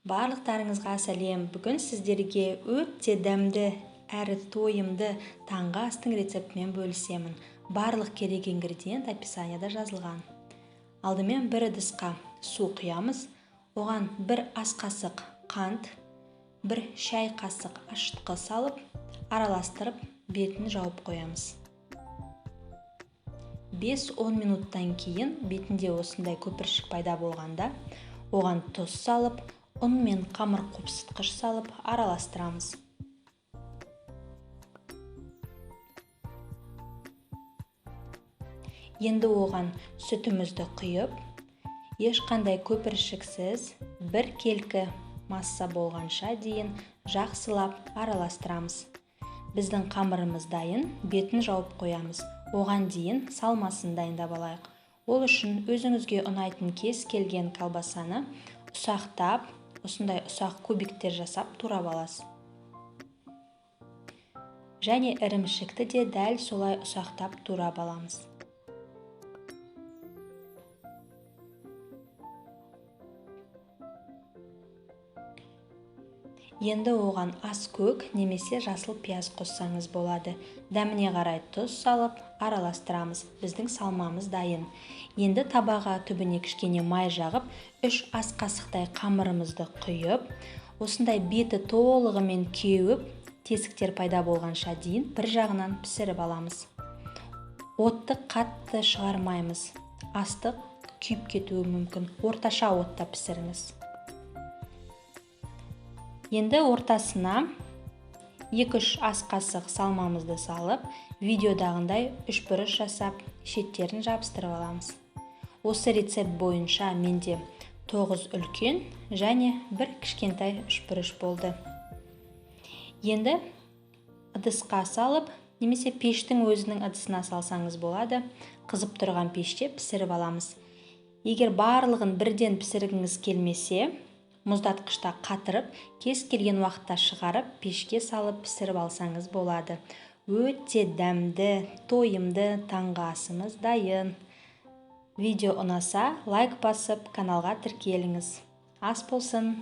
Барлықтарыңызға сәлем. Бүгін сіздерге өте дәмді әрі тойымды таңғы астың рецептімен бөлісемін. Барлық керек ингредиент описанияда жазылған. Алдымен бір ыдысқа су құямыз. Оған бір ас қасық қант, бір шай қасық ашытқы салып, араластырып, бетін жауып қоямыз. 5-10 минуттан кейін бетінде осындай көпіршік пайда болғанда, оған тұз салып, ұн мен қамыр қопсытқыш салып араластырамыз. Енді оған сүтімізді құйып, ешқандай көпіршіксіз бір келкі масса болғанша дейін жақсылап араластырамыз. Біздің қамырымыз дайын, бетін жауып қоямыз. Оған дейін салмасын дайындап алайық. Ол үшін өзіңізге ұнайтын кез келген колбасаны ұсақтап, осындай ұсақ кубиктер жасап турап аласыз. Және ірімшікті де дәл солай ұсақтап турап аламыз. Енді оған ас көк немесе жасыл пияз қоссаңыз болады. Дәміне қарай тұз салып араластырамыз. Біздің салмамыз дайын. Енді табаға түбіне кішкене май жағып, 3 ас қасықтай қамырымызды құйып, осындай беті толығымен кеуіп, тесіктер пайда болғанша дейін бір жағынан пісіріп аламыз. Отты қатты шығармаймыз. Астық күйіп кетуі мүмкін. Орташа отта пісіріңіз. Енді ортасына 2-3 ас қасық салмамызды салып, видеодағындай үшбұрыш жасап, шеттерін жабыстырып аламыз. Осы рецепт бойынша менде 9 үлкен және 1 кішкентай үшбұрыш болды. Енді ыдысқа салып, немесе пештің өзінің ыдысына салсаңыз болады. Қызып тұрған пеште пісіріп аламыз. Егер барлығын бірден пісіргіңіз келмесе, мұздатқышта қатырып, кез келген уақытта шығарып, пешке салып пісіріп алсаңыз болады. Өте дәмді, тойымды таңғы асымыз дайын. Видео ұнаса, лайк басып, каналға тіркеліңіз. Ас болсын!